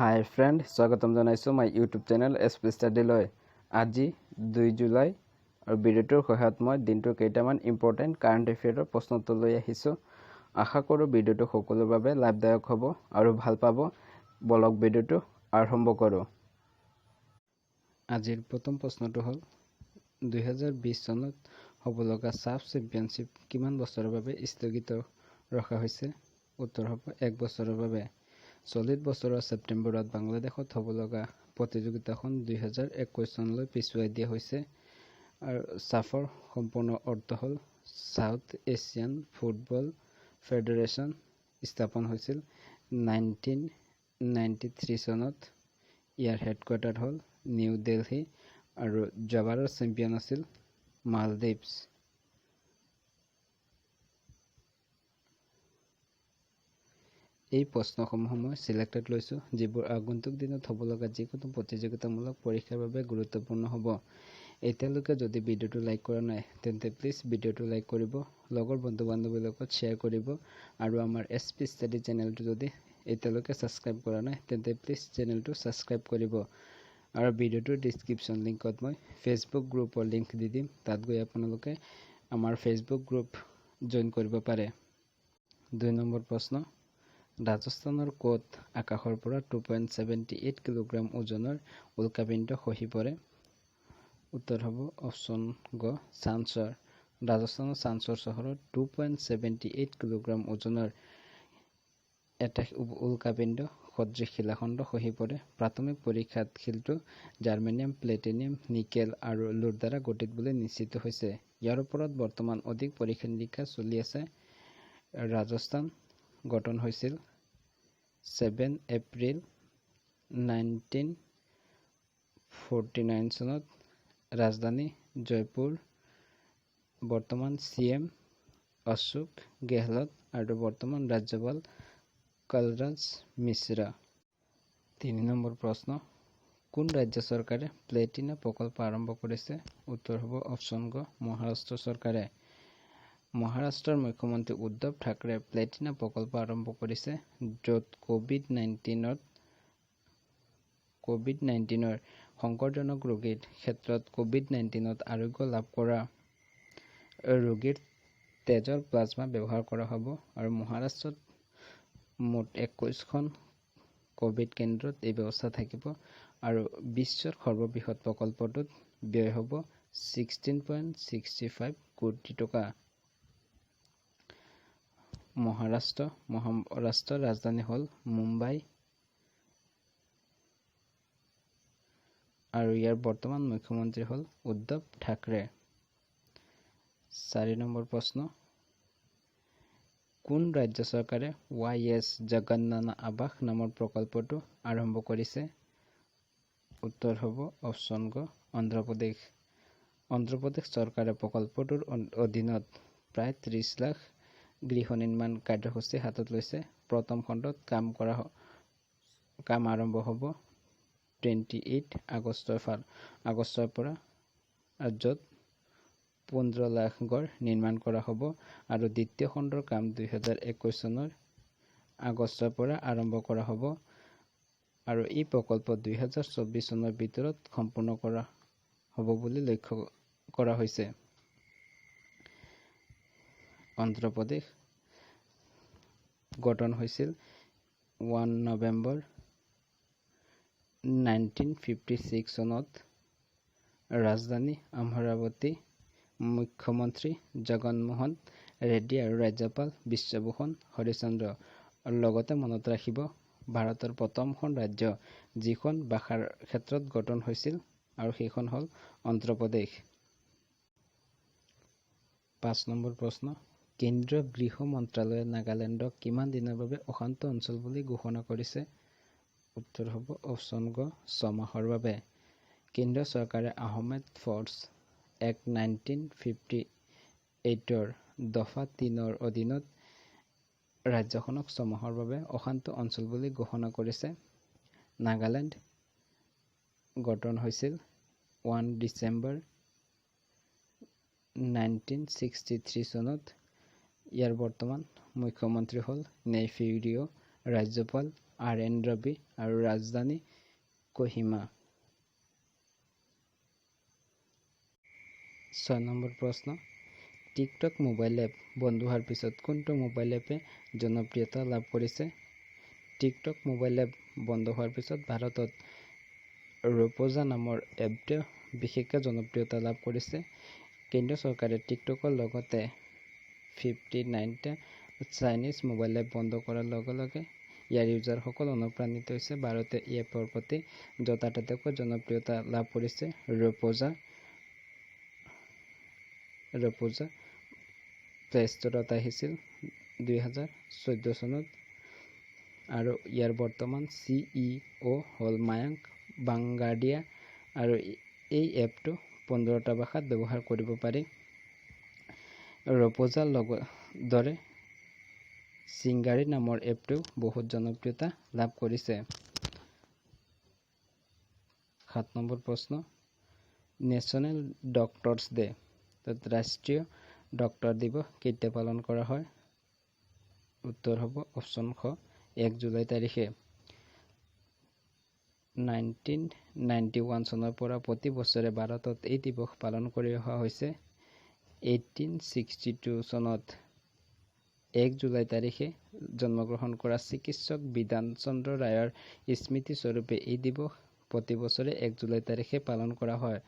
হাই friend, স্বাগতম জনাইছোঁ my YouTube channel S P ষ্টাডিলৈ। আজি 2 জুলাই আৰু ভিডিঅ'টোৰ সহায়ত মই দিনটোৰ কেইটামান ইম্পৰ্টেণ্ট কাৰেণ্ট এফেয়াৰৰ প্ৰশ্নোত্তৰ লৈ আহিছোঁ। আশা কৰোঁ ভিডিঅ'টো সকলোৰ বাবে লাভদায়ক হ'ব আৰু ভাল পাব। বলক, ভিডিঅ'টো আৰম্ভ কৰোঁ। আজিৰ প্ৰথম প্ৰশ্নটো হ'ল, 2020 চনত হ'ব লগা চাফ চেম্পিয়নশ্বিপ কিমান বছৰৰ বাবে স্থগিত ৰখা হৈছে? উত্তৰ হ'ব এক বছৰৰ বাবে। চলিত বছৰৰ ছেপ্টেম্বৰত বাংলাদেশত হ'ব লগা প্ৰতিযোগিতাখন 2021 চনলৈ পিছুৱাই দিয়া হৈছে। আৰু চাফৰ সম্পূৰ্ণ অৰ্থ হ'ল চাউথ এছিয়ান ফুটবল ফেডাৰেশ্যন। স্থাপন হৈছিল 1993 চনত। ইয়াৰ হেডকোৱাৰ্টাৰ হ'ল নিউ দিল্লী আৰু যোৱাবাৰৰ চেম্পিয়ন আছিল মালদ্বীপছ। এই প্ৰশ্নসমূহ মই চিলেক্টেড লৈছোঁ, যিবোৰ আগন্তুক দিনত হ'ব লগা যিকোনো প্ৰতিযোগিতামূলক পৰীক্ষাৰ বাবে গুৰুত্বপূৰ্ণ হ'ব। এতিয়ালৈকে যদি ভিডিঅ'টো লাইক কৰা নাই, তেন্তে প্লিজ ভিডিঅ'টো লাইক কৰিব, লগৰ বন্ধু বান্ধৱীৰ লগত শ্বেয়াৰ কৰিব আৰু আমাৰ এছ পি ষ্টাডি চেনেলটো যদি এতিয়ালৈকে ছাবস্ক্ৰাইব কৰা নাই, তেন্তে প্লিজ চেনেলটো ছাবস্ক্ৰাইব কৰিব। আৰু ভিডিঅ'টোৰ ডিছক্ৰিপশ্যন লিংকত মই ফেচবুক গ্ৰুপৰ লিংক দি দিম। তাত গৈ আপোনালোকে আমাৰ ফেচবুক গ্ৰুপ জইন কৰিব পাৰে। 2 নম্বৰ প্ৰশ্ন, ৰাজস্থানৰ ক'ত আকাশৰ পৰা 2.78 কিলোগ্ৰাম ওজনৰ উল্কাপিণ্ড খহি পৰে? উত্তৰ হ'ব অপশ্যন গ, চানচৰ। ৰাজস্থানৰ চানচৰ চহৰত 2.78 কিলোগ্ৰাম ওজনৰ এটা উল্কাপিণ্ড সদৃশ শিলাখণ্ড খহি পৰে। প্ৰাথমিক পৰীক্ষাত শিলটো জাৰ্মেনিয়াম, প্লেটিনিয়াম, নিকেল আৰু লোৰ দ্বাৰা গঠিত বুলি নিশ্চিত হৈছে। ইয়াৰ ওপৰত বৰ্তমান অধিক পৰীক্ষা নিৰীক্ষা চলি আছে। ৰাজস্থান গঠন হৈছিল 7 এপ্ৰিল 1949 চনত। ৰাজধানী জয়পুৰ। বৰ্তমান চি এম অশোক গেহলট আৰু বৰ্তমান ৰাজ্যপাল কলৰাজ মিশ্ৰা। 3 নম্বৰ প্ৰশ্ন, কোন ৰাজ্য চৰকাৰে প্লেটিনা প্ৰকল্প আৰম্ভ কৰিছে? উত্তৰ হ'ব অপশ্যন গ, মহাৰাষ্ট্ৰ চৰকাৰে। মহাৰাষ্ট্ৰৰ মুখ্যমন্ত্ৰী উদ্ধৱ ঠাকৰে প্লেটিনা প্ৰকল্প আৰম্ভ কৰিছে, য'ত ক'ভিড 19ৰ সংকটজনক ৰোগীৰ ক্ষেত্ৰত ক'ভিড 19ত আৰোগ্য লাভ কৰা ৰোগীৰ তেজৰ প্লাজমা ব্যৱহাৰ কৰা হ'ব। আৰু মহাৰাষ্ট্ৰত মুঠ 21খন ক'ভিড কেন্দ্ৰত এই ব্যৱস্থা থাকিব আৰু বিশ্বৰ সৰ্ববৃহৎ প্ৰকল্পটোত ব্যয় হ'ব 16.65 কোটি টকা। মহাৰাষ্ট্ৰৰ ৰাজধানী হ'ল মুম্বাই আৰু ইয়াৰ বৰ্তমান মুখ্যমন্ত্ৰী হ'ল উদ্ধৱ ঠাকৰে। 4 নম্বৰ প্ৰশ্ন, কোন ৰাজ্য চৰকাৰে ৱাই এছ জগন্নানা আৱাস নামৰ প্ৰকল্পটো আৰম্ভ কৰিছে? উত্তৰ হ'ব অপশ্যন গ, অন্ধ্ৰপ্ৰদেশ। অন্ধ্ৰপ্ৰদেশ চৰকাৰে প্ৰকল্পটোৰ অধীনত প্ৰায় 30 লাখ গৃহ নিৰ্মাণ কাৰ্যসূচী হাতত লৈছে। প্ৰথম খণ্ডত কাম আৰম্ভ হ'ব 28 আগষ্টৰ পৰা, য'ত 15 লাখ ঘৰ নিৰ্মাণ কৰা হ'ব আৰু দ্বিতীয় খণ্ডৰ কাম 2021 চনৰ আগষ্টৰ পৰা আৰম্ভ কৰা হ'ব আৰু এই প্ৰকল্প 2024 চনৰ ভিতৰত সম্পূৰ্ণ কৰা হ'ব বুলি লক্ষ্য কৰা হৈছে। অন্ধ্ৰপ্ৰদেশ গঠন হৈছিল 1 নৱেম্বৰ 1956 চনত। ৰাজধানী অমৰাৱতী। মুখ্যমন্ত্ৰী জগনমোহন ৰেড্ডী আৰু ৰাজ্যপাল বিশ্বভূষণ হৰিচন্দ্ৰ। লগতে মনত ৰাখিব, ভাৰতৰ প্ৰথমখন ৰাজ্য যিখন ভাষাৰ ক্ষেত্ৰত গঠন হৈছিল আৰু সেইখন হ'ল অন্ধ্ৰপ্ৰদেশ। 5 নম্বৰ প্ৰশ্ন, কেন্দ্ৰীয় গৃহ মন্ত্ৰালয়ে নাগালেণ্ডক কিমান দিনৰ বাবে অশান্ত অঞ্চল বুলি ঘোষণা কৰিছে? উত্তৰ হ'ব অপশ্যন গ, 6 মাহৰ বাবে। কেন্দ্ৰীয় চৰকাৰে আৰ্মড ফ'ৰ্চ এক্ট 1958ৰ দফা 3ৰ অধীনত ৰাজ্যখনক 6 মাহৰ বাবে অশান্ত অঞ্চল বুলি ঘোষণা কৰিছে। নাগালেণ্ড গঠন হৈছিল 1 ডিচেম্বৰ 1963 চনত। ইয়াৰ বৰ্তমান মুখ্যমন্ত্ৰী হ'ল নেইফিউ ৰিঅ', ৰাজ্যপাল আৰ এন ৰবি আৰু ৰাজধানী কহিমা। 6 নম্বৰ প্ৰশ্ন, টিকটক মোবাইল এপ বন্ধ হোৱাৰ পিছত কোনটো মোবাইল এপে জনপ্ৰিয়তা লাভ কৰিছে? টিকটক মোবাইল এপ বন্ধ হোৱাৰ পিছত ভাৰতত ৰূপজা নামৰ এপটোৱে বিশেষকৈ জনপ্ৰিয়তা লাভ কৰিছে। কেন্দ্ৰীয় চৰকাৰে টিকটকৰ লগতে 59টা চাইনিজ মোবাইল এপ বন্ধ কৰাৰ লগে লগে ইয়াৰ ইউজাৰসকল অনুপ্ৰাণিত হৈছে। ভাৰতীয় এই এপৰ প্ৰতি যথাযথকৈ জনপ্ৰিয়তা লাভ কৰিছে। ৰূপজা প্লে ষ্ট'ৰত আহিছিল 2014 চনত আৰু ইয়াৰ বৰ্তমান চি ই অ' হ'ল মায়াংক বাংগাডিয়া আৰু এই এপটো 15টা ভাষাত ব্যৱহাৰ কৰিব পাৰি। ৰূপজাৰ দৰে চিংগাৰী নামৰ এপটোৱেও বহুত জনপ্ৰিয়তা লাভ কৰিছে। 7 নম্বৰ প্ৰশ্ন, নেশ্যনেল ডক্টৰছ ডে অৰ্থাৎ ৰাষ্ট্ৰীয় ডক্টৰ দিৱস কেতিয়া পালন কৰা হয়? উত্তৰ হ'ব অপশ্যন খ, 1 জুলাই তাৰিখে। 1991 চনৰ পৰা প্ৰতি বছৰে ভাৰতত এই দিৱস পালন কৰি অহা হৈছে। 1862 চনত 1 জুলাই তাৰিখে জন্মগ্ৰহণ কৰা চিকিৎসক বিধান চন্দ্ৰ ৰায়ৰ স্মৃতিস্বৰূপে এই দিৱস প্ৰতি বছৰে 1 জুলাই তাৰিখে পালন কৰা হয়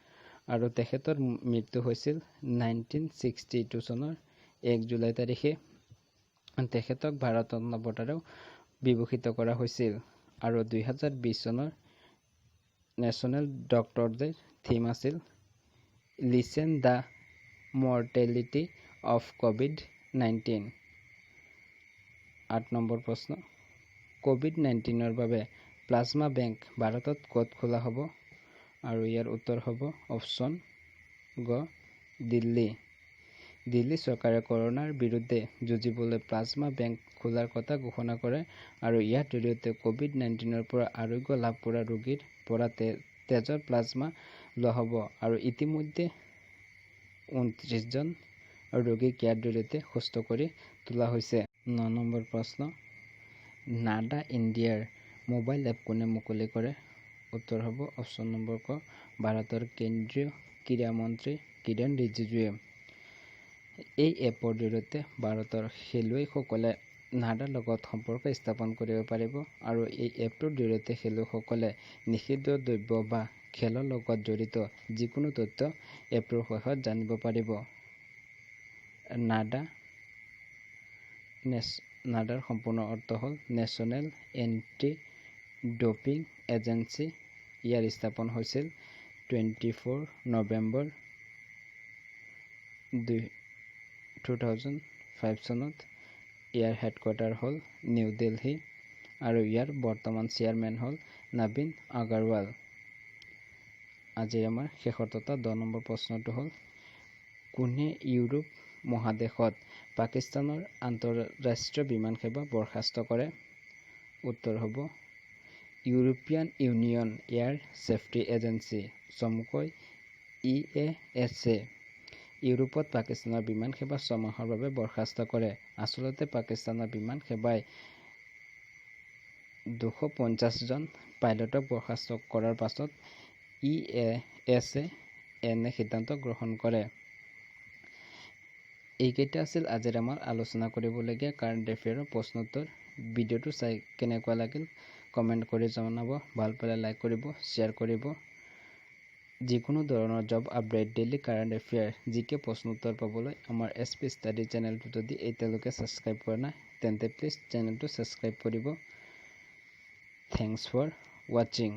আৰু তেখেতৰ মৃত্যু হৈছিল 1962 চনৰ 1 জুলাই তাৰিখে। তেখেতক ভাৰত ৰত্ন বঁটাৰেও বিভূষিত কৰা হৈছিল আৰু 2020 চনৰ নেশ্যনেল ডক্টৰ ডেৰ থিম আছিল lessen the mortality of COVID-19। 8 number প্ৰশ্ন, কোভিড নাইণ্টিনৰ বাবে প্লাজমা বেংক ভাৰতত ক'ত খোলা হ'ব? আৰু ইয়াৰ উত্তৰ হ'ব অপশ্যন গ, দিল্লী। দিল্লী চৰকাৰে কৰোণাৰ বিৰুদ্ধে যুঁজিবলৈ প্লাজমা বেংক খোলাৰ কথা ঘোষণা কৰে আৰু ইয়াৰ জৰিয়তে কোভিড নাইণ্টিনৰ পৰা আৰোগ্য লাভ কৰা ৰোগীৰ পৰা তেজৰ প্লাজমা লোৱা হ'ব আৰু ইতিমধ্যে 29 জন ৰোগীক ইয়াৰ জৰিয়তে সুস্থ কৰি তোলা হৈছে। 9 নম্বৰ প্ৰশ্ন, নাডা ইণ্ডিয়াৰ মোবাইল এপ কোনে মুকলি কৰে? উত্তৰ হ'ব অপশ্যন নম্বৰ ক, ভাৰতৰ কেন্দ্ৰীয় ক্ৰীড়া মন্ত্ৰী কিৰেণ ৰিজিজুৱে। এই এপৰ জৰিয়তে ভাৰতৰ খেলুৱৈসকলে নাডাৰ লগত সম্পৰ্ক স্থাপন কৰিব পাৰিব আৰু এই এপটোৰ জৰিয়তে খেলুৱৈসকলে নিষিদ্ধ দ্ৰব্য বা খেলৰ লগত জড়িত যিকোনো তথ্য এপটোৰ সহায়ত জানিব পাৰিব। নাডাৰ সম্পূৰ্ণ অৰ্থ হ'ল নেশ্যনেল এণ্টি ড'পিং এজেঞ্চি। ইয়াৰ স্থাপন হৈছিল 24 নৱেম্বৰ 2005 চনত। ইয়াৰ হেডকোৱাৰ্টাৰ হ'ল নিউ দিল্লী আৰু ইয়াৰ বৰ্তমান চেয়াৰমেন হ'ল নবীন আগৰৱাল। আজিৰ আমাৰ শেষৰ তথা 10 নম্বৰ প্ৰশ্নটো হ'ল, কোনে ইউৰোপ মহাদেশত পাকিস্তানৰ আন্তঃৰাষ্ট্ৰীয় বিমান সেৱা বৰ্খাস্ত কৰে? উত্তৰ হ'ব European Union Air Safety Agency চমুকৈ ই এ এছ এ ইউৰোপত পাকিস্তানৰ বিমান সেৱা ছমাহৰ বাবে বৰ্খাস্ত কৰে। আচলতে পাকিস্তানৰ বিমান সেৱাই 250 জন পাইলটক বৰ্খাস্ত কৰাৰ পাছত ই এ এছ এ এনে সিদ্ধান্ত গ্ৰহণ কৰে। এইকেইটা আছিল আজিৰ আমাৰ আলোচনা কৰিবলগীয়া কাৰেণ্ট এফেয়াৰৰ প্ৰশ্নোত্তৰ। ভিডিঅ'টো চাই কেনেকুৱা লাগিল কমেণ্ট কৰি জনাব, ভাল পালে লাইক কৰিব, শ্বেয়াৰ কৰিব। যিকোনো ধৰণৰ job update, daily current affair, GK প্ৰশ্নোত্তৰ পাবলৈ আমাৰ এছ পি ষ্টাডি চেনেলটো যদি এতিয়ালৈকে ছাবস্ক্ৰাইব কৰা নাই তেন্তে প্লিজ চেনেলটো ছাবস্ক্ৰাইব কৰিব। Thanks for watching.